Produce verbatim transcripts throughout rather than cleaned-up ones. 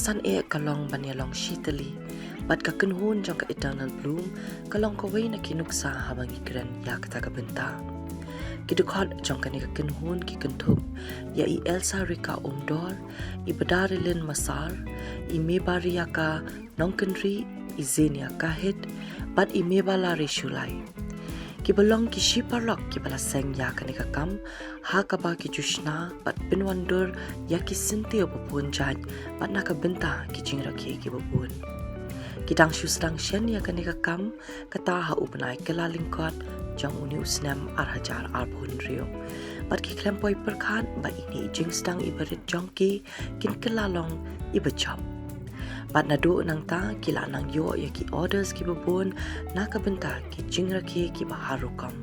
san eh ka long ban ïalong shi tylli, bad ka kynhun jong ka Eternal Bloom ka long kawei na ki nuksa haba ngi kren ïa kata ka bynta. Ki dkhot jong kane ka kynhun ki kynthup ïa i Elsa Rika Umdor, i Badarilin Masar, i Mebariaka Nongkynrih, i Zenia Kahit, bad i Mebala Rishulai. Kiba long ki shi paralok kiba la seng ïa kane ka kam, ha kaba ki ju shna bad pynwandur ïa ki syntiew ba bun jait, bad na ka bynta ki jingrakhe kiba bun. Ki dang shu sdang shen ïa kane ka kam, kata ha u bnai Kyllalyngkot jong une u snem ar hajar arphew hynriew. Bad ki khlem poi pyrkhat ba ine i jingsdang iba rit jong ki kin kylla long iba jop. Bad naduh nangta ki la nang ïoh ïa ki orders kiba bun na ka bynta ki jingrakhe kiba har rukom.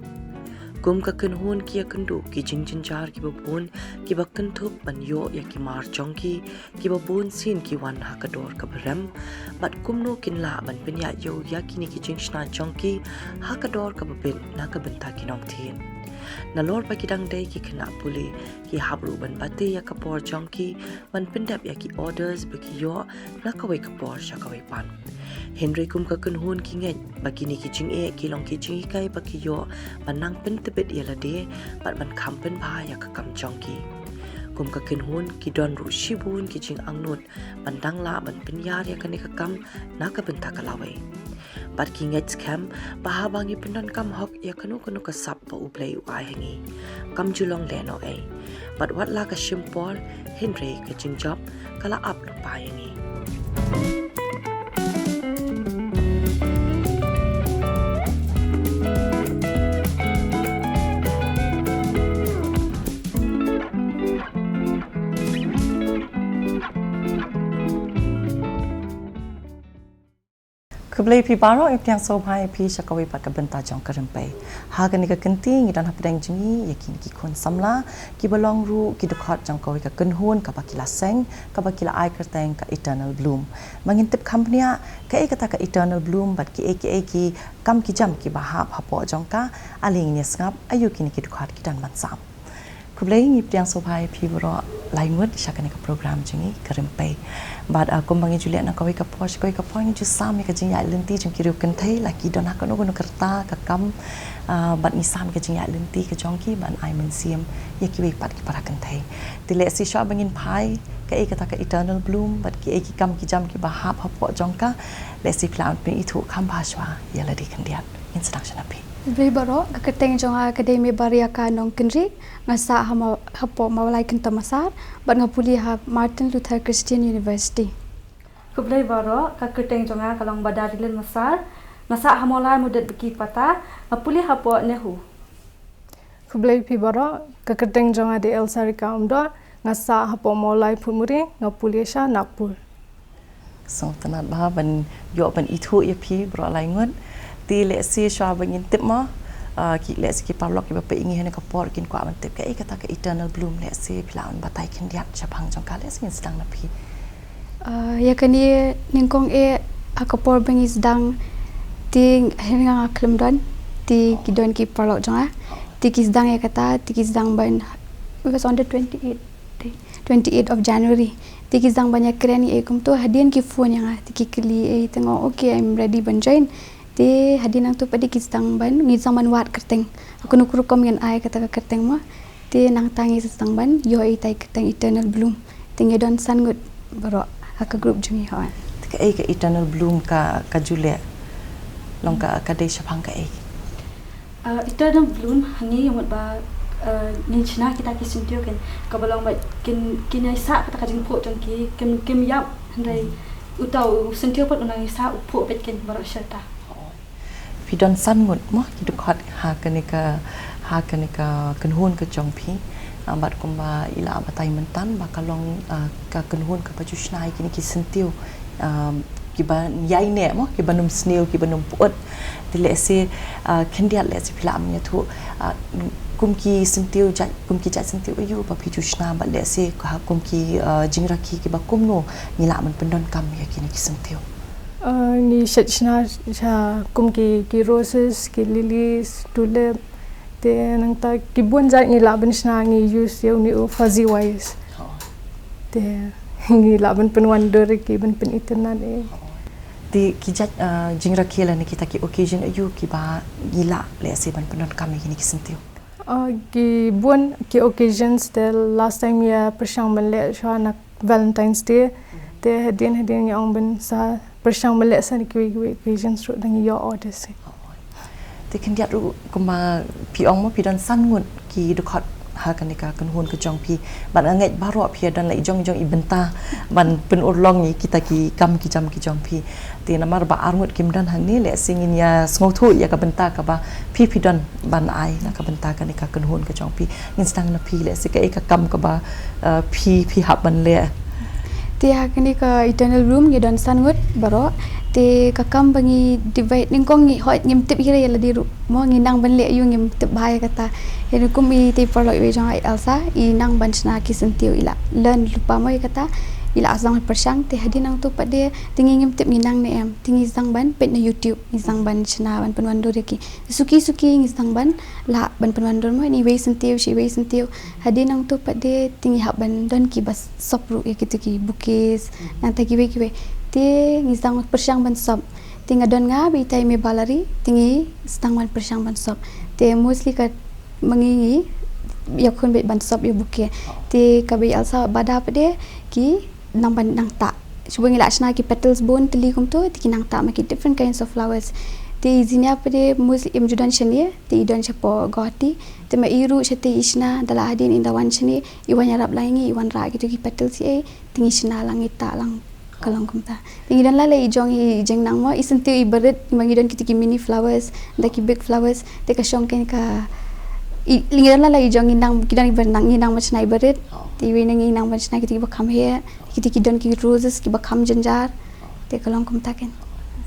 Kum ka kynhun ki ïakynduh ki jingjynjar kiba bun kiba kynthup ban ïoh ïa ki mar jong ki, kiba bun sien ki wan ha ka dor kaba rem, bad kumno kin lah ban pynïaid ïew ïa kine ki jingshna jong ki ha ka dor kaba bit na ka bynta ki nongthied. Nalor ba ki dang dei ki khynnah pule, ki hap ruh ban batai ïa ka por jong ki ban pyndep ïa ki orders ba ki ïoh na kawei ka por sha kawei pat. Hynrei kum ka kynhun ki ngeit ba kine ki jingeh ki long ki jinghikai ba ki ïoh ban nang pyntbit ïa lade bad ban kham pynbha ïa ka kam jong ki. Kum ka kynhun ki don ruh shibun ki jingangnud ban dang lah ban pynïar ïa kane ka kam na ka bynta ka lawei. Bad ki ngeit skhem ba haba ngi pyndonkam hok ïa kano kano ka sap ba U Blei u ai ha ngi, kam ju long lehnohei. Bad wat la ka shim por, hynrei ka jingjop ka la ap lypa ïa ngi. Khublei phi baroh, ngi pdiang sngewbha ïa phi sha kawei pat ka bynta jong Ka Rympei. Ha kane ka kynti ngi don hapdeng jong ngi ïa kine ki khun samla kiba long ruh ki dkhot jong kawei ka kynhun kaba ki la seng, kaba ki la ai kyrteng ka Eternal Bloom. Ma ngin tip kham bniah kaei kata ka Eternal Bloom bad kiei kiei ki kam ki jam kiba hap hapoh jong ka, ale ngin ïa sngap aïu kine ki dkhot ki don ban sam. Khublei, ngi pdiang sngewbha ïa phi baroh lai ngut sha kane ka program jong ngi Ka Rympei. Bad, ah, kumba ngi ju leh na kawei ka por sha kawei ka por ngi ju sam ïa ka jingïaid lynti jong ki riew kynthei, la ki don ha kano kano ka rta ka kam, ah, bad ngi sam ïa ka jingïaid lynti ka jong ki ban ai mynsiem ïa kiwei pat ki para kynthei. Te lehse shuwa ba ngin phai kaei kata ka Eternal Bloom bad kiei ki kam ki jam kiba hap hapoh jong ka, lehse phi lah ban pynithuh kham bha shuwa ïa lade khyndiat. Ngin sdang sha na phi. Khublei baroh, ka kyrteng jong nga ka dei Mebariaka Nongkynrih, nga sah ha Ma-, hapoh Mawlai Kynta Massar, bad nga pule ha Martin Luther Christian University. Khublei baroh, ka kyrteng jong nga ka long Badarilin Massar, nga sah ha Mawlai Mudit Baki Pata, nga pule hapoh NEHU. Khublei phi baroh, ka kyrteng jong nga dei Elsa Rika Umdor, nga sah hapoh Mawlai Phutmuri, nga pule sha Nagpur. Sngewtynnat bha ban ïoh ban ithuh ïa phi baroh lai ngut. Te lehse shuwa ba ngin tip mo, ah, ki lehse ki paralok kiba peit ïa ngi ha kane ka por kin kwah ban tip kaei kata ka Eternal Bloom, lehse phi lah ban batai khyndiat shaphang jong ka, lehse ngin sdang na phi. Ah, ïa kane nyngkong eh ha ka por ba ngi sdang te hynrei nga khlem don, te ki don ki paralok jong nga. Te ki sdang ïa kata, te ki sdang ban, it was on the twenty-eighth day, twenty-eighth of January. Te ki sdang ban ïakren ïa kumto, hadien ki phone ïa nga, te ki kylli, eh, te nga ong okay, I'm ready ban join. Te hadien nangto pat ki sdang ban, ngi sdang ban wad kyrteng. Kano ka rukom ngin ai kata ka kyrteng mo. Te nangta ngi sdang ban ïoh ïa itai kyrteng Eternal Bloom. Te ngi don san ngut baroh ha ka group jong ngi, hooid. Te kaei ka Eternal Bloom ka, ka ju leh? Long ka, ka dei shaphang kaei? Uh, Eternal Bloom hangne ïa mut ba, uh, ngin shna kita ki syntiew kan, kaba long ba kin, kin ïai sah kata ka jingphuh jong ki, kim, kim ïap, hynrei uta u syntiew pat u nang ïai sah u phuh beit kan baroh shata. Phi don san ngut mo ki dkhot ha kane ka, ha kane ka kynhun ka jong phi. Ah, bad kumba i la batai mynta ba ka long, ah, ka kynhun kaba ju shna ïa kine ki syntiew, ah, kiba ïaineh mo, kiba nym sniew, kiba nym pyut. Te lehse, ah, khyndiat lehse phi lah ban ïathuh, ah, kum ki syntiew jait, kum ki jait syntiew aïu ba phi ju shna bad lehse ka kum ki, ah, jingrakhe kiba kumno ngi lah ban pyndonkam ïa kine ki syntiew. Ah, ngi shait shna sha kum ki, ki roses, ki lilies, tulip. Te nangta ki bun jait ngi lah ban shna ngi use ïa une u fuzzy wire. Oh. Te ngi lah ban pynwandur ïa ki ban pynitynnad ïa. Te ki jait, uh, jingrakhe lane kita ki occasion aïu kiba ngi lah lehse ban pyndonkam ïa kine ki syntiew? Uh, ki bun ki occasions, te last time ïa pyrshang ban leh shuwa na Valentine's Day. Te hadien hadien ngi ong ban sa pyrshang ban leh sa na kiwei kiwei occasions ruh da ngi ïoh orders. Te khyndiat ruh kumba phi ong mo phi don san ngut ki dkhot ha kane ka kynhun ka jong phi. Bad nga ngeit baroh phi don la i jong i jong i bynta ban pynurlong ïa kita ki kam ki jam ki jong phi. Te namar ba ar ngut kim don hangne lehse ngin ïa sngewthuh ïa ka bynta kaba phi phi don ban ai na ka bynta kane ka kynhun ka jong phi. Ngin sdang na phi lehse kaei ka kam kaba, uh, phi phi hap ban leh. Te ha kane ka Eternal Bloom ngi don san ngut baroh. Te ka kam ba ngi divide nyngkong ngi hoi ngim tip hi re ïa lade ruh. Mo ngi nang ban leh aïu ngim tip bha ïa kata. Ïa kum i te paralok iwei jong nga i Elsa i nang ban shna ki syntiew i la learn lypa mo ïa kata. I la sdang pyrshang te hadien nangtu pat de te ngi ngim tip ngi nang ne em. Te ngi sdang ban peit na YouTube ngi sdang ban shna ban pynwandur ïa ki. Suki suki ngi sdang ban lah ban pynwandur mo ïa iwei syntiew shi iwei syntiew. Hadien nangtu pat de te ngi hap ban don kiba sop ruh ïa kito ki bouquets nangta kiwei kiwei. Te ngi sdang pyrshang ban sop. Te nga don nga bad itai me Balari te ngi sdang ban pyrshang ban sop. Te mostly ka ma ngi ngi ïakhun beit ban sop ïa bouquet. Te kaba i Elsa bad pat de ki nang ban nang tah. Shuwa ngi la shna ki petals bun tylli kumto te ki nang tah ma ki different kinds of flowers. Te i Zinia pat de mostly im ju don shane te i don shapoh Guwahati. Te ma i ruh shate i shna da la hadien in da wan shane i wan ïarap lang ïa ngi i wanrah kito ki petals ïa i te ngi shna lang ngi tah lang. Ka long kumta. Te ngi don la la i jong i jingnang mo i syntiew i barit ma ngi don kito ki mini flowers da ki big flowers te ka shong kein ka i ngi don la la i jong i nang ki don i ban nang ngi nang ban shna i barit. Te iwei na ngi nang ban shna kito kiba kham heh kito ki don ki roses kiba kham jynjar. Te ka long kumta kein.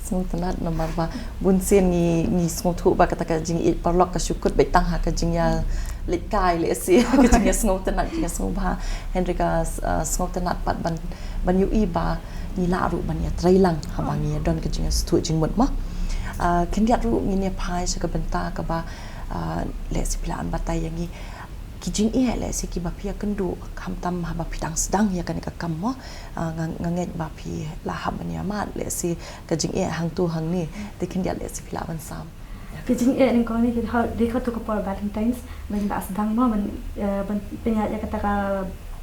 Sngewtynnat namar ba bun sien ngi ngi sngewthuh ba kata ka jingïeit paralok ka shu kut beit tang ha ka jingïaleit kai lehse ka jingïasngewtynnat jingïasngewbha. Hynrei ka, uh, sngewtynnat pat ban ban ïohi ba ngi lah ruh ban ïatrei lang haba ngi ïa don ka jingïasngewthuh jingmut mo. Uh, khyndiat ruh ngin ïa phai sha ka bynta kaba, uh, lehse phi lah ban batai ïa ngi ki jingeh lehse kiba phi ïakynduh khamtam haba phi dang sdang ïa kane ka kam mo. Ah, nga, nga ngeit ba phi la hap ban ïa mad lehse ka jingeh hangto hangne. Te khyndiat lehse phi lah ban sam. Ka jingeh nyngkong ne ki ha dei kato ka por Valentine's ba ngi la sdang mo ban, eh, ban pynïaid ïa kata ka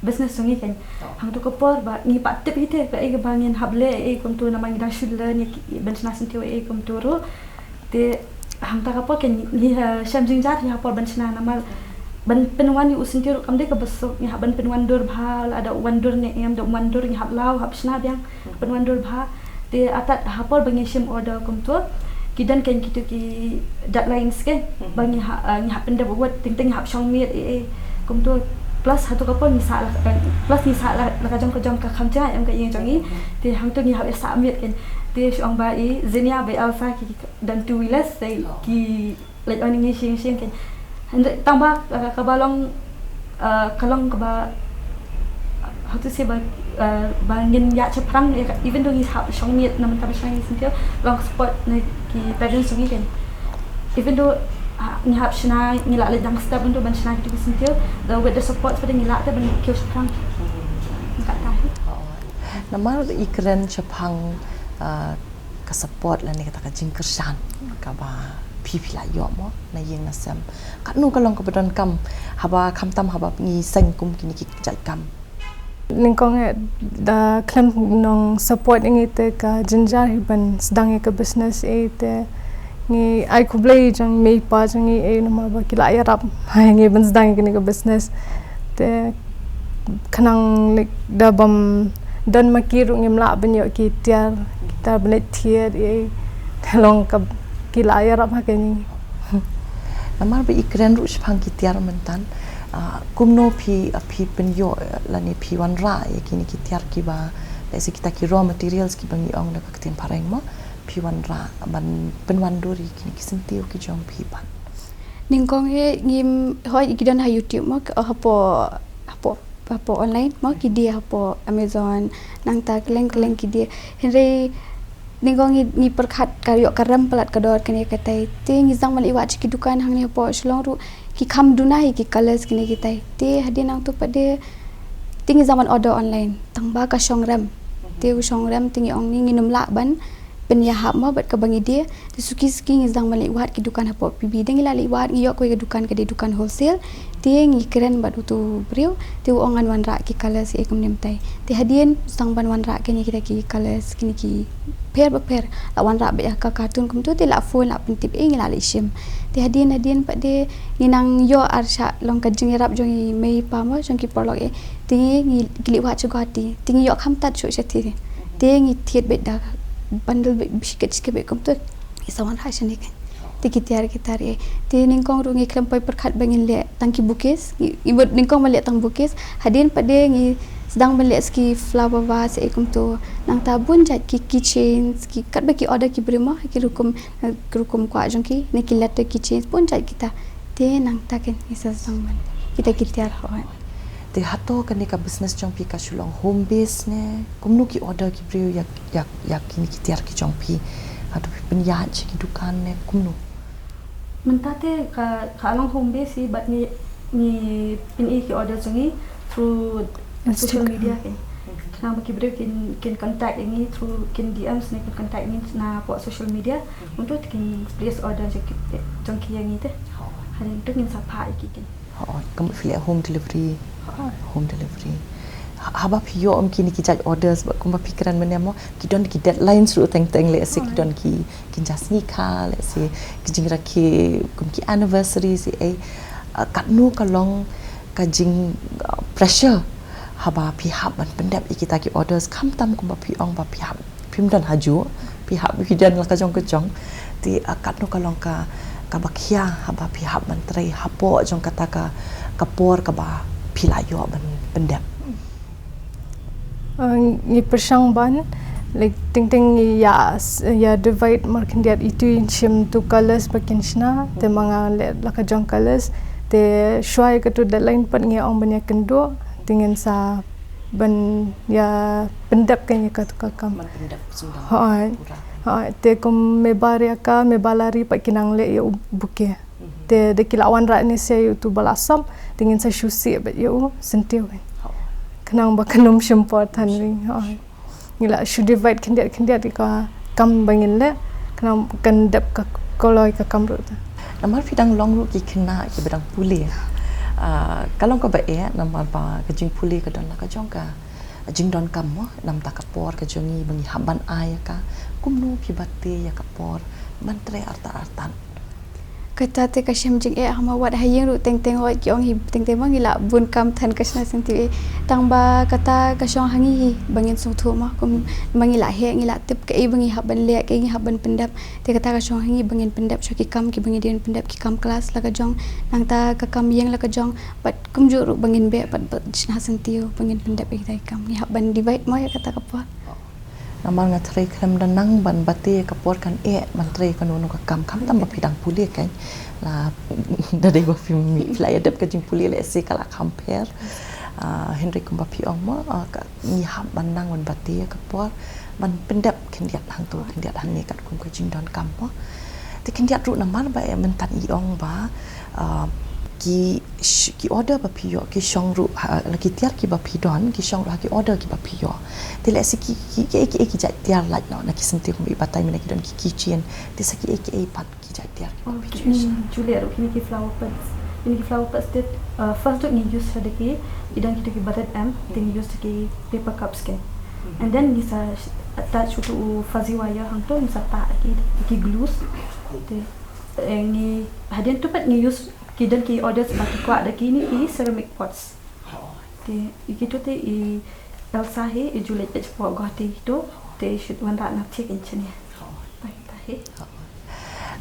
business jong ngi kein. Hangto ka por ba ngi pat tip hi te kaei kaba ngin hap leh ei kumto namar ngi dang shu learn ïa ki ban shna syntiew ei kumto ruh. Te hangta ka por kein ngi, eh, shem jingjar ngi ha por ban shna namar ban pynwan ïa u syntiew ruh kam dei kaba suk ngi hap ban pynwandur bha lada u wandur ne em da u wandur ngi hap law hap shna biang pynwandur bha. Te atat ha por ba ngi shim order kumto ki don kein kito ki deadlines kein ba ngi ha, eh, ngi hap pyndep wad teng teng ngi hap shong miet ei ei kumto plus hato ka por ngi sah la, eh, plus ngi sah la, la ka jong ka jong ka kham jngai em ka ïing jong ngi. Te hangto ngi hap ïa sah miet kein te shu ong ba i Zinia ba i Elsa ki, ki don two wheelers te ki leit on ngi shing shing kein. Hynrei tang ba, uh, kaba long, uh, ka long kaba, how to say ba, uh, ba ngin ïa shaphrang even though ngi hap shong miet na mynta ba shong ngi syntiew long support na ki parents ngi kein. Even though, uh, ngi hap shna ngi la leit dang step untuk ban shna kito ki syntiew the with the support pada ngi la te ban kiew shaphrang. Ka ta hi. Namar i kren shaphrang, uh, ka support lane kata ka jingkyrshan kaba phi phi la ïoh mo na ïing na sem. Katno ka long kaba donkam haba khamtam haba ngi seng kum kine ki jait kam. Nyngkong eh da khlem nong support ngi te ka jynjar hi ban sdang ïa ka business eh te ngi ai khublei jong mei pa jong ngi eh namar ba ki la ïarap ha ngi ban sdang ïa kane ka business. Te khnang like da bym don ma ki ruh ngim lah ban ïoh ki tiar, ki tiar ban leit thied ei, te long ka ki la ïarap ha kane. Namar ba i kren ruh shaphang ki tiar mynta, ah, kumno phi, ah, phi pynïoh, eh, lane phi wanrah ïa kine ki tiar kiba lehse kita ki raw materials kiba ngi ong da ka ktien phareng mo, phi wanrah ban pynwandur ïa kine ki syntiew ki jong phi pat. Nyngkong eh ngim hoi ki don ha YouTube mo, hapoh, hapoh, hapoh online mo ki die hapoh Amazon nangta kylleng kylleng ki die. Hynrei nyngkong ngi, ngi pyrkhat ka ïoh ka rem palat ka dor kane katai. Te ngi sdang ban ïa wad sha ki dukan hangne hapoh Shillong ruh ki kham duna hi ki colours kine kitai. Te hadien nangto pat de Te ngi sdang ban order online, tang ba ka shong rem. Te u shong rem te ngi ong ngi ngim lah ban pynïahap mo bad kaba ngi die. Te suki suki ngi sdang ban leit wad ki dukan hapoh P B. Te ngi la leit wad, ngi ïoh kawei ka dukan, ka dei dukan wholesale. Te ngi kren bad utu u briew, te u ong ngan wanrah ki colours ïa kumne kumtai. Te hadien sdang ban wanrah kine kita ki colours, kine ki pher ba pher. La wanrah beit ha ka carton kumtu, te la phone la pyntip, eh, ngi la leit shim. Te hadien hadien pat de ngi nang ïoh ar shah long ka jingïarap jong i mei i pa mo, jong ki paralok, eh. Te ngi, ngi leit wad sha Guwahati. Te ngi ïoh kham tad shuh shatei. Te ngi thied beit da bundle beit, bishket shikit beit kumtu. Ngi sa wanrah shane kan. Te ki tiar ki tiar, eh. Te nyngkong ruh ngi khlem poi pyrkhat ba ngin leh tang ki bouquets. Ngi, ngi mut nyngkong ban leh tang bouquets. Hadien pat de ngi sdang ban leh sa ki flower vase, eh, kumtu. Nangta bun jait ki keychains, ki katba ki order ki briew mo, ki rukom, ki rukom kwah jong ki, ne ki letter keychains, bun jait kita. Te nangta kan ngi sa sdang ban. Kita ki tiar, hooid. Te hato kane ka business jong phi ka shu long home base ne? Kumno ki order ki briew ïa, ïa, ïa kine ki tiar ki jong phi? Hato phi pynïaid sha ki dukan ne kumno? Mynta te ka, ka long home base hi, bad ngi, ngi pyni ki order jong ngi through social Instagram. Media kan. Khnang ba ki briew kin, kin contact ïa ngi through, kin D Ms ne kin contact ïa ngi na hapoh social media. Kumtu te kin place order jong ki, jong ki ïa ngi te. Hadien to ngin sa phah ïa ki kan. Hooid, kumba phi leh home delivery. Hooid. Home delivery. Ha-, haba phi ïoh ïa kine ki jait orders, bad kumba phi kren mynne mo, ki don ki deadlines ruh teng teng, lehse ki don ki, ki kynja sngi kha, lehse ki jingrakhe kum ki anniversary, eh, eh, katno ka long ka jing, uh, pressure haba phi hap ban pyndep ïa kita ki orders, khamtam kumba phi ong ba phi hap phim don hajuh, phi hap phi don la ka jong ka jong. Te, ah, katno ka long ka, kaba khia haba phi hap ban trei hapoh jong kata ka, ka por kaba phi la ïoh ban pyndep. Ah, ngi pyrshang ban, like, teng teng ngi ïa, ïa divide markhyndiat, itu in shim tu colours ba kin shna, te ma nga leh la ka jong colours, te shuwa ïa katu deadline pat ngi ong ban ïa kynduh, te ngin sa ban ïa pyndep kan ïa katu ka kam. Ban pyndep sngewdang. Hooid. Pura. Hooid, te kum me Bariaka, me Balari pat ki nang leh ïa u bouquet. Mhm. Te da ki la wanrah ne se ïa utu ba la sop, te ngin sa shu sih bad ïa u syntiew kan. Hooid. Khnang ba kan ym shim por than ring. Hooid. Ngi la shu divide khyndiat khyndiat ïa ka kam ba ngin leh, khnang kan dep ka kloi ka kam ruh te. Namar phi dang long ruh ki khynnah kiba dang pule. Ah, ka long kaba eh, namar ba ka jingpule ka don la ka jong ka jingdonkam mo, namar ta ka por ka jong ngi ba ngi hap ban ai ïa ka, kumno phi bat te ïa ka por ban trei artat artat. Kata te ka shem jingeh ha ma, wat ha ïing ruh teng teng, wat ki ong hi teng teng ma ngi la bun kam than ka shna syntiew, eh. Tang ba kata ka shong ha ngi hi ba ngin sngewthuh ma, kum ma ngi la heh, ngi la tip kaei ba ngi hap ban leh, kaei ngi hap ban pyndep. Te kata ka shong ha ngi ba ngin pyndep shuh ki kam kiba ngi dei ban pyndep, ki kam klas la ka jong, nangta ka kam ïing la ka jong, bad kumjuh ruh ba ngin beh pat ban shna syntiew, ba ngin pyndep ïa kita ki kam. Ngi hap ban divide mo ïa kata ka por. Namar nga tharai khlem da nang ban bat te ka por kan eh ban trei kano kano ka kam, khamtam ba phi dang pule kan. La da dei ba phi, phi la ïa dep ka jingpule lehse ka la kham pher. Ah, hynrei kumba phi ong mo, ah, ka, ngi hap ban nang ban bat te ka por ban pyndep khyndiat hangto khyndiat hangne katkum ka jingdonkam mo. Te khyndiat ruh namar ba eh mynta ngi ong ba, ah, ki sh-, ki order ba phi ïoh, ki shong ruh ha, la ki tiar kiba phi don, ki shong ruh ha ki order kiba phi ïoh. Te lehse ki, ki, ki, ki, ki jait tiar lait noh na ki syntiew kum i batai mynne ki don ki keychain. Te sa kiei kiei pat ki jait tiar kiba phi ïoh. Oh, ki, mm, ju leh ruh kine ki flower pots. Kine ki flower pots te, uh, first ruh ngi use ha da ki, ki don kito kiba red em, te ngi use da ki paper cups ke. And then ngi sa sh-, attach utu u fuzzy wire hangto, ngi sa pah ki, ki glues. Te, eh, ngi, hadien tu pat ngi use ki don ki orders ba ki kwah da kine ki ceramic pots. Te, i kito te i Elsa hi, i ju leit peit shapoh Guwahati kito, te i shu wanrah na phi kin chania. Ba kita hi.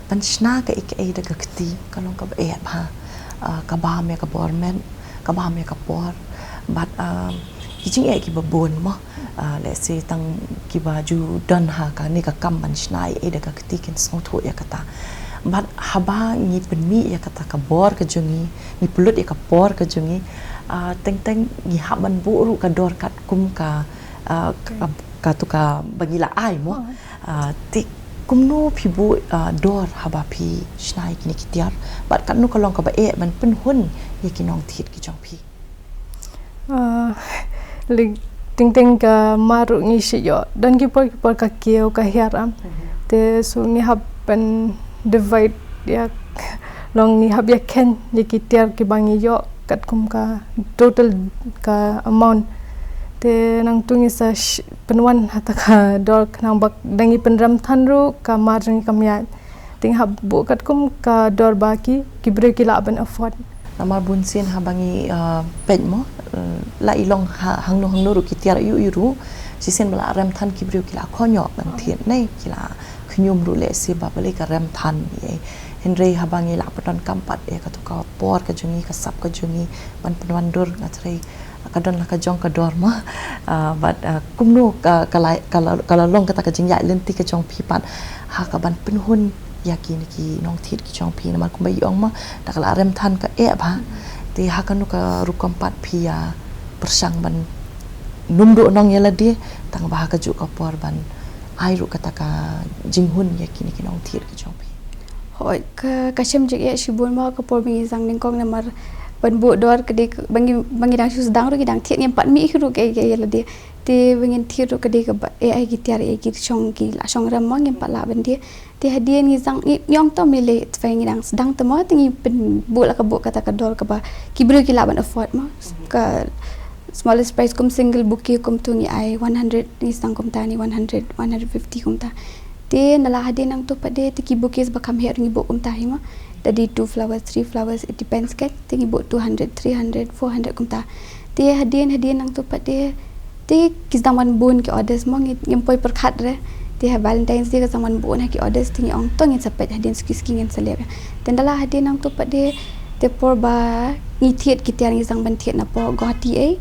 Ban shna kaei kaei da ka kti, ka long kaba eh bha, ah, ka bam ïa ka bor met, ka bam ïa ka por, bad, ah, ki jingeh kiba bun mo. Ah, lehse tang kiba ju don ha kane ka kam ban shna ei ei da ka kti kin sngewthuh ïa kata. Bad haba ngi pynmih ïa kata ka bor ka jong ngi, ngi pynlut ïa ka por ka jong ngi, ah, teng teng ngi hap ban buh ruh ka dor katkum ka, ah, ka, katu kaba ngi la ai mo. Ah, te kumno phi buh, ah, dor haba phi shna ïa kine ki tiar, bad katno ka long kaba eh ban pynhun ïa ki nongthied ki jong phi? Ah, Like, teng teng ka mar ruh ngi shu ïoh. Don ki por ki por ka kiew ka hiar am. Te so ngi hap ban divide ïa, long ngi hap ïa khein ïa ki tiar kiba ngi ïoh katkum ka total ka amount. Te nangtu ngi sa sh-, pynwan ha ta ka dor khnang ba da ngi pynrem than ruh ka mar jong ngi kam ïaid. Te ngi hap buh katkum ka dor ba ki, ki briew ki lah ban afford. Namar bun sien haba ngi, ah, peit mo, eh, la i long ha, hangno hangno ruh ki tiar ïu ïu ruh, shisien ba la rem than ki briew ki la khñiot ban thied ne, ki la khñium ruh lehse ba balei ka rem than ïa. Hynrei haba ngi la pyndonkam pat ïa katu ka por ka jong ngi, ka sap ka jong ngi ban pynwandur, nga threi ka don la ka jong ka dor mo. Ah, bad, ah, kumno ka, ka la, ka la, ka la long kata ka jingïaid lynti ka jong phi pat ha ka ban pynhun ïa kine ki nongthied ki jong phi, namar kumba i ong mo, da ka la rem than ka eh bha. Te ha kano ka rukom pat phi ïa pyrshang ban nym duh nong ïa lade, tang ba ha kajuh ka por ban ai ruh kata ka jinghun ïa kine ki nongthied ki jong phi? Hooid, ka, ka shem jingeh shibun mo, ka por ba ngi zang nyngkong namar ban buh dor ka dei ka, ba ngi, ba ngi dang shu sdang ruh, ngi dang thied, ngim pat mih ruh ka, ka ïa lade. Te ba ngin thied ruh ka dei kaba eh, ai ki tiar, eh, ki shong, ki la shong rem mo, ngim pat lah ban die. Te hadien ngi zang, ngi, ngi ong to mile, twa ngi dang sdang te mo, te ngi pynbuh la ka buh kata ka dor kaba ki briew ki lah ban afford mo. Ka smallest price kum single bouquet kumtu ngi ai one hundred, ngi sdang kumta ne one hundred, one hundred fifty kumta. Te nala hadien nangtu pat de, te ki bouquets ba kham heh ngi buh kumta hi mo. Da dei two flowers, three flowers, it depends kan. Te ngi buh two hundred, three hundred, four hundred kumta. Te hadien, hadien nangtu pat de, te ki sdang wan bun ki orders mo, ngi, ngim poi pyrkhat re. Te ha Valentine's Day ka sdang wan bun ha ki orders, te ngi ong to ngin sa peit hadien suki suki ngin sa leh. Te nala hadien nangtu pat de, te por ba ngi thied ki tiar ngi zang ban thied napoh Guwahati ei.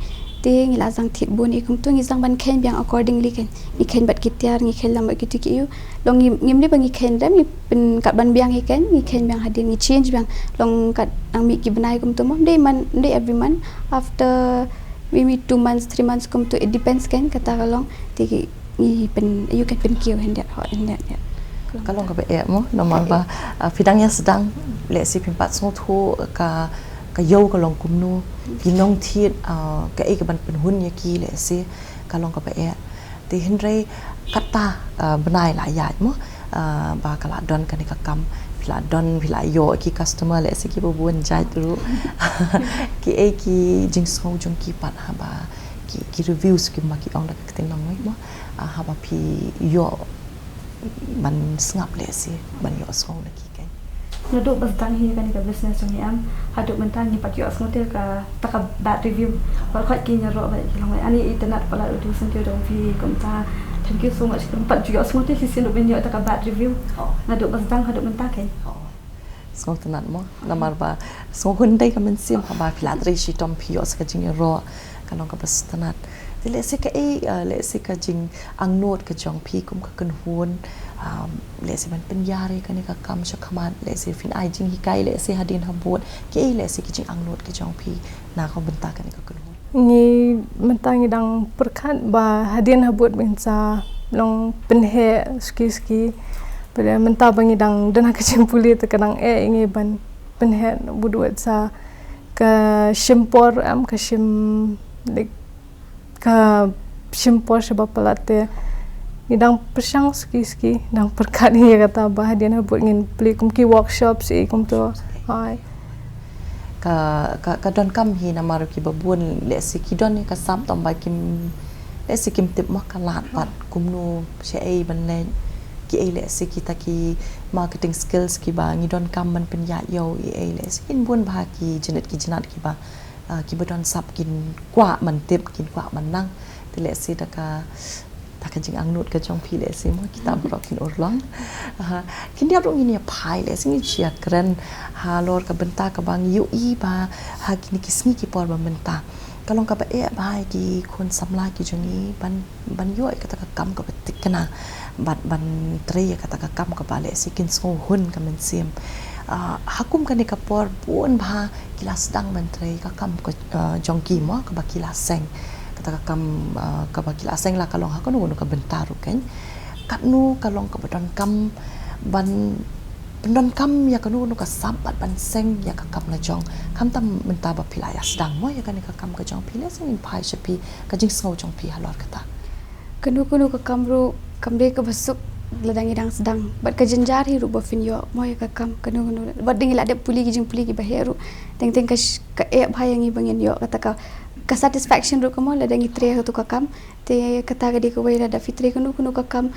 Te ngi la zang thied bun ei kumtu, ngi zang ban khein biang accordingly kan. Ngi khein bad ki tiar, ngi khein lang bad kitu ki ïu. Long ngi, ngim dei ba ngi khein rem, ngi pynkat ban biang hi kan, ngi khein biang hadien, ngi change biang. Long kat nang mih ki bnai kumtu mo, ym dei man, ym dei every month. After maybe two months, three months kumtu, it depends kan, kata ka long. Te ki, ngi pyn, ïu kan pynkiew hyndet, hot hyndet, ya. Ka long kaba eh mo, namar ba, ah, phi dang ïa sdang, lehse phim pat sngewthuh ka, ka ïew ka long kumno, ki nongthied, ah, kaei kaban pynhun ïa ki, lehse ka long kaba eh. Te hynrei kata, ah, bnai la ïaid mo, ah, ba ka la don kane ka kam, phi la don, phi la ïoh ki customer lehse kiba bun jait ruh. Kiei ki jingsngew jong ki pat haba ki, ki reviews ki ma ki ong da ka ktien nongwei mo, ah, haba phi ïoh ban sngap lehse, ban ïoh sngew na ki kan. Naduh ba sdang hi kane ka business jong ngi em, haduh mynta ngim pat ïoh sngew te kata ka bad review. Baroh khoit ki ïaroh bad ki long, ani itynnad palat u dei u syntiew jong phi kumta. Thank you so much. Ngim pat ïoh sngew te shisien ruh ban ïoh kata ka bad review. Oh. Naduh ba sdang haduh mynta kan. Oh. Sngewtynnad mo, namar ba sngewhun dei ka mynsiem haba phi la trei shitom phi ïoh sa ka jingïaroh, ka long kaba sngewtynnad. Te lehse kaei, eh, lehse ka jingangnud ka jong phi kum ka kynhun, um, lehse ban pynïar ïa kane ka kam sha khmat, lehse phin ai jinghikai, lehse hadien habud, kaei lehse ki jingangnud ka jong phi na ka bynta kane ka kynhun? Ngi mynta ngi dang pyrkhat ba hadien habud ban sa long pynheh suki suki. Bad mynta ba ngi dang don ha ka jingpule te ka dang eh ïa ngi ban pynheh bud wat sa ka shim por em, ka shim, like, ka shim por shaba palat te. Ngi dang pyrshang suki suki, dang pyrkhat hi ïa kata ba hadien habud ngin plie kum ki workshop shi kumto. Hai. Ka, ka, ka donkam hi namar kiba bun lehse ki don ïa ka sap tang ba kim, lehse kim tip ma ka lad pat kumno shaei ban leh, kiei lehse kita ki marketing skills kiba ngi donkam ban pynïaid ïa u, ei lehse kin bun bha ki jynit ki jynat kiba, ah, kiba don sap kin kwah ban tip, kin kwah ban nang. Te lehse da ka, da ka jingangnud ka jong phi lehse mo kita baroh kin urlong. Ah, khyndiat ruh ngin ïa phai lehse ngin ïa kren halor ka bynta kaba ngi ïohi ba ha kine ki sngi ki por ba mynta ka long kaba eh ba ha ki khun samla ki jong ngi ban, ban ïoh ïa kata ka kam kaba thikna, ban, ban trei ïa kata ka kam kaba lehse kin sngewhun ka mynsiem. Ah, ha kum kane ka por bun bha ki la sdang ban trei ka kam ka, ah, jong ki mo kaba ki la seng. Kata ka kam, ah, kaba ki la seng la ka long ha kano kano ka bynta ruh kan. Katno ka long kaba donkam ban pyndonkam ïa kano kano ka sap bad ban seng ïa ka kam la jong, khamtam mynta ba phi la ïa sdang mo ïa kane ka kam ka jong phi, lehse ngin phai sha phi, ka jingsngew jong phi halor kata. Kano kano ka kam ruh kam dei kaba suk lada ngi dang sdang, bad ka jynjar hi ruh ba phin ïoh mo ïa ka kam kano kano, bad dang ngi la dep pule ki jingpule kiba heh ruh, teng teng ka sh-, ka eh bha ïa ngi ba ngin ïoh kata ka, ka satisfaction ruh ka mo lada ngi trei ïa kato ka kam. Te kata ka dei kawei, lada phi trei kano kano ka kam,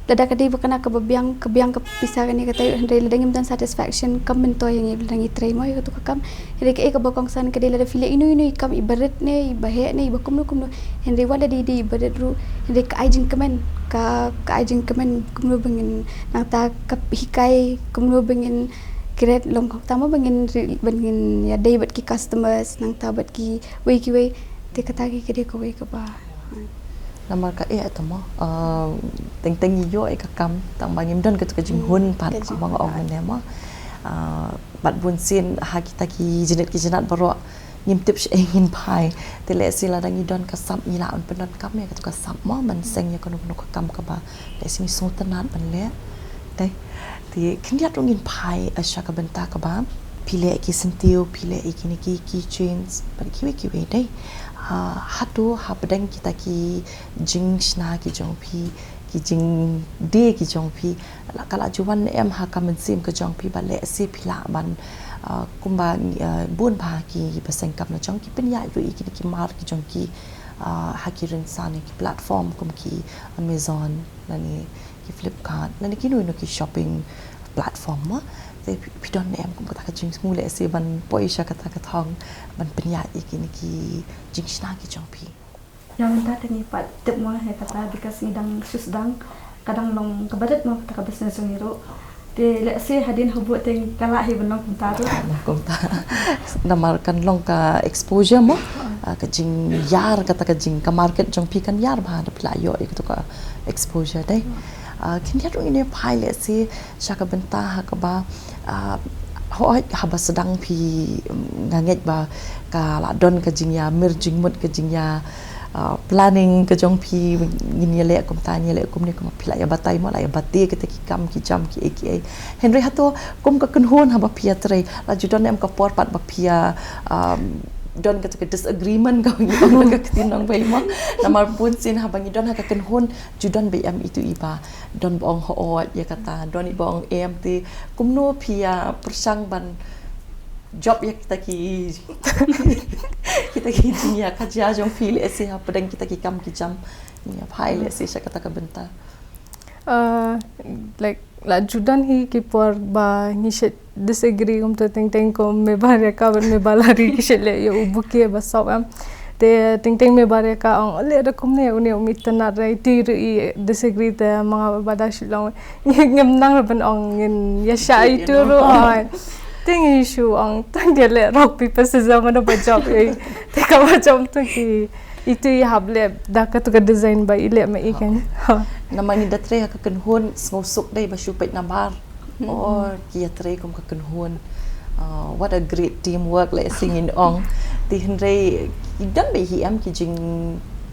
lada ka dei ba kane kaba biang, ka biang ka pisa kane kata, hynrei lada ngim don satisfaction kam myntoi ïa ngi lada ngi trei mo ïa kato ka kam. Hynrei kaei kaba kongsan ka dei lada phi leh ino ino i kam iba rit ne iba heh ne iba kumno kumno, hynrei wat la dei dei iba rit ruh, hynrei ka ai jingkmen, ka, ka ai jingkmen kumno ba ngin, nangta ka hikai kumno ba ngin create long kong tamo ba ngin ri-, ba ngin ïadei bad ki customers, nangta bad kiwei kiwei. Te kata ka dei kawei kaba. Namar ka eh tamo, ah, teng teng ïoh ïa ka kam tang ba ngim don kato ka jinghun pat, ka jinghun ba nga ong pat mynne mo. Ah, bad bun sien ha kita ki jinit ki jinat baroh ngim tip shaei ngin phai. Te lehse lada ngi don ka sap ngi lah ban pyndonkam ïa kato ka sap mo ban seng ïa kano kano ka kam kaba lehse ngi sngewtynnat ban leh. Te, te khyndiat ruh ngin phai, ah, sha ka bynta kaba phi leh ki syntiew, phi leh ïa kine ki keychains bad kiwei kiwei dei. Ah, hato hapdeng kita ki jingshna ki jong phi, ki jingdie ki jong phi, la ka la ju wan ne em ha ka mynsiem ka jong phi ba lehse phi lah ban, ah, kumba, ah, bun bha kiba seng kam la jong ki pynïaid ruh ïa kine ki mar ki jong ki, ah, ha ki rynsan ki platform kum ki Amazon lane ki Flipkart lane kino kino ki shopping platform mo. Te phi, phi don ne em kum kata ka jingsngew lehse ban poi sha kata ka thong ban pynïaid ïa kine ki jingshna ki jong phi? Ïa mynta te ngi pat tip mo ïa kata, because ngi dang shu sdang, ka dang long kaba rit mo kata ka business jong ngi ruh. Te lehse hadien habud te ka lah hi ban long kumta ruh. Lah kumta. Namar kan long ka exposure mo. Ah, ka jingïar kata ka jing, ka market jong phi kan ïar bha da phi la ïoh ïa kato ka exposure dei. Ah, khyndiat ruh ngin ïa phai lehse sha ka bynta ha kaba, ah, hooid haba sdang phi, mm, nga ngeit ba ka la don ka jingïamir jingmut, ka jingïa, ah, planning ka jong phi, ngin ïa leh kumta, ngin ïa leh kumne, kumba phi la ïa batai mo, la ïa batai kita ki kam ki jam kiei kiei. Hynrei hato kum ka kynhun haba phi ïatrei, la ju don em ka por pat ba phi ïa, ah, don kata ka disagreement ka ngi ong ka ktien nongwei mo? Namar bun sien haba ngi don ha ka kynhun ju don ba em itu iba, don ba ong hooid ïa kata, don iba ong em, te kumno phi ïa pyrshang ban jop ïa kita ki, kita ki jingïakajia jong phi lehse hapdeng kita ki kam ki jam, ïa phai lehse sha kata ka bynta. Uh, like, la ju don hi ki por ba ngi shu disagree kumta, teng teng kum me Bariaka bad me Balari ki shu leh ïa u bouquet ba sop em. Te teng teng me Bariaka ong, "Leh da kumne, une um itynnad re, iti ruh i disagree te ma nga bad Shillong." Ngi, ngim nang ruh ban ong ngin ïa shah itu ruh, hooid. Te ngi shu ong, "Tang ïa leh rock paper scissors mano ba jop ei." Te kaba jop to ki, itu i hap leh da kato ka design ba i leh ma i kan. Namar ngi da trei ha ka kynhun, sngewsuk dei ba shu peit namar. Oh, ki ïatrei kum ka kynhun. Ah, what a great teamwork, lehse ngin ong. Te hynrei ki don beit hi em ki jing,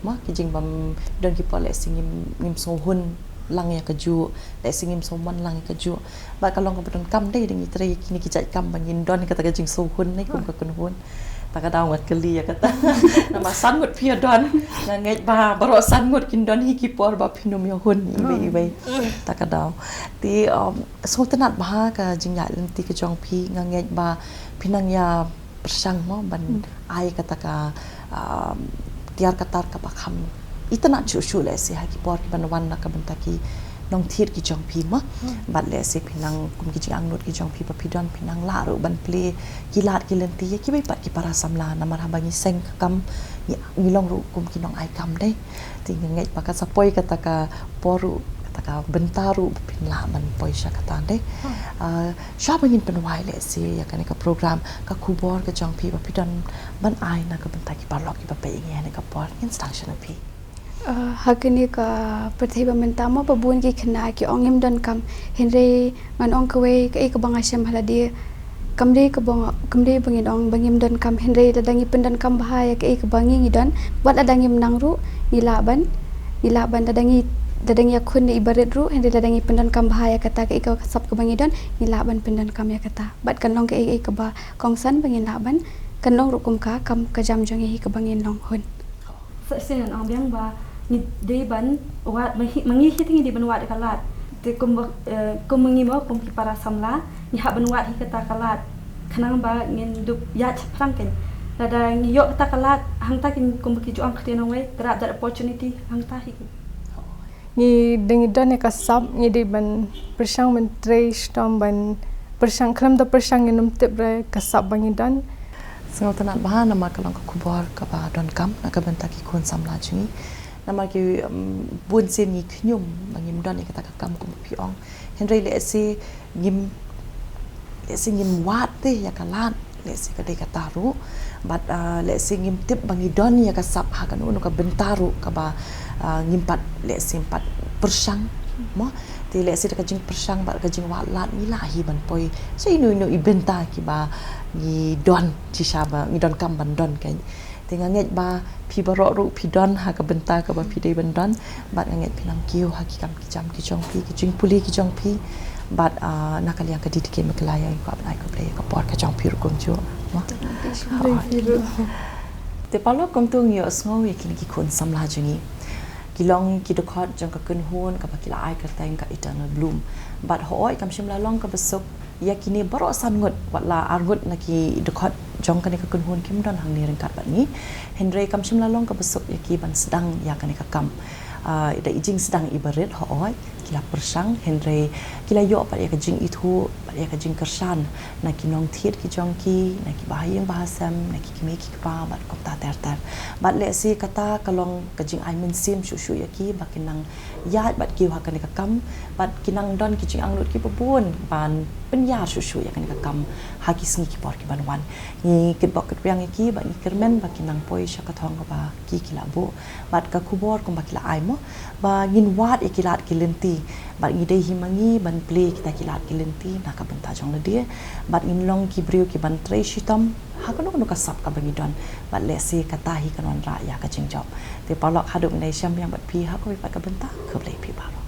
ma, ki jingbym don, ki por lehse ngim, ngim sngewhun lang ïa kajuh, lehse ngim sngewmon lang ïa kajuh. Bad ka long kaba donkam dei, dei ngi trei kine ki jait kam ba ngin don kata ka jingsngewhun ne kum ka kynhun. Ta ka daw nga kylli ïa kata. Namar san ngut phi ïa don, nga ngeit ba baroh san ngut kin don hi ki por ba phin ym ïa hun iwei iwei. Ta ka daw. Te, um, sngewtynnat bha ka jingïaid lynti ka jong phi, nga ngeit ba phi nang ïa pyrshang mo ban ai kata ka, um, tiar ka tar kaba kham itynnat shuh shuh lehse ha ki por kiban wan na ka bynta ki nongthied ki jong phi mo. Bad lehse phi nang kum ki jingangnud ki jong phi ba phi don, phi nang lah ruh ban plie ki lad ki lynti ïa kiwei pat ki para samla, namar haba ngi seng ka kam ngi, ngi long ruh kum ki nongai kam dei. Te nga ngeit ba kan sa poi kata ka por ruh, kata ka bynta ruh ba phin lah ban poi sha kata dei. Ah, shwa ba ngin pynwai lehse ïa kane ka program, ka khubor ka jong phi ba phi don ban ai na ka bynta ki paralok kiba peit ïa ngi ha kane ka por, ngin sdang sha na phi. Ah, ha kane ka pyrthei ba mynta mo ba bun ki khynnah ki ong ngim don kam, hynrei ngan ong kawei, kaei kaba nga shem ha lade, kam dei kaba nga, kam dei ba ngin ong ba ngim don kam, hynrei lada ngi pyndonkam bha ïa kaei kaba ngi ngi don, wat lada ngim nang ruh ngi lah ban, ngi lah ban, lada ngi Lada ngi ïakhun ïa i barit ruh, hynrei lada ngi pyndonkam bha ïa kata kaei ka sap kaba ngi don, ngi lah ban pyndonkam ïa kata. Bad kan long kaei kaei kaba kongsan ba ngin lah ban, kan long ruh kum ka kam ka jam jong ngi hi kaba ngin long hun. Sa shisien ngan ong biang ba ngi dei ban wad, ma ngi hi te ngi dei ban wad ïa ka lad. Te kum ba, eh, kum ma ngi mo, kum ki para samla, ngi hap ban wad hi kata ka lad. Khnang ba ngin dup ïaid shaphrang kein. Lada ngi ïoh kata ka lad, hangta kein kum ba ki ju ong ktien nongwei, grab that opportunity, hangta hi kein. Ngi dei ngi don ïa ka sap, ngi dei ban pyrshang ban trei shitom ban pyrshang, khlem da pyrshang ngin ym tip re ka sap ba ngi don. Sngewtynnat bha namar ka long ka khubor kaba donkam na ka bynta ki khun samla jong ngi. Namar ki, um, bun sien ngi khñium ba ngim don ïa kata ka kam kum phi ong. Hynrei lehse ngim, lehse ngim wad te ïa ka lad, lehse ka dei kata ruh. Bad, ah, lehse ngim tip ba ngi don ïa ka sap ha kano kano ka bynta ruh kaba, ah, ngim pat, lehse ngim pat pyrshang mo. Te lehse da ka jingpyrshang bad ka jingwad lad ngi lah hi ban poi sha ino ino i bynta kiba ngi don shisha ba ngi donkam ban don kein. Te nga ngeit ba phi baroh ruh phi don ha ka bynta kaba phi dei ban don. Bad nga ngeit phin nang kiew ha ki kam ki jam ki jong phi, ki jingpule ki jong phi. Bad, ah, na ka liang ka D D K Meghalaya ngi kwah ban ai khublei ïa ka por ka jong phi ruh kumjuh. Mo? Te paralok, kumto ngi ïohsngew ïa kine ki khun samla jong ngi. Ki long ki dkhot jong ka kynhun kaba ki la ai kyrteng ka Eternal Bloom. Bad hooid kam shym la long kaba suk ïa kine baroh san ngut, wat la ar ngut na ki dkhot jong kane ka kynhun kim don hangne ryngkat bad ngi. Hynrei kam shym la long kaba suk ïa ki ban sdang ïa kane ka kam. Ah, da i jingsdang i barit, hooid ki la pyrshang, hynrei ki la ïoh pat ïa ka jingithuh bad ïa ka jingkyrshan na ki nongthied ki jong ki, na ki bahaïing bahasem, na ki kmie ki kpa bad kumta ter ter. Bad lehse kata ka long ka jingai mynsiem shuh shuh ïa ki ba kin nang ïaid bad kiew ha kane ka kam, bad kin nang don ki jingangnud kiba bun ban pynïar shuh shuh ïa kane ka kam ha ki sngi ki por ki ban wan. Ngi kitbok kitrwiang ïa ki bad ngi kyrmen ba kin nang poi sha ka thong kaba ki ki la buh. Bad ka khubor kumba ki la ai mo, ba ngin wad ïa ki lad ki lynti. Bad ngi dei hi ma ngi ban plie kita ki lad ki lynti na ka bynta jong lade. Bad ngin long ki briew ki ban trei shitom ha kano kano ka sap kaba ngi don. Bad lehse kata hi kan wanrah ïa ka jingjop. Te paralok, haduh mynne shem biang bad phi ha kawei pat ka bynta. Khublei phi baroh.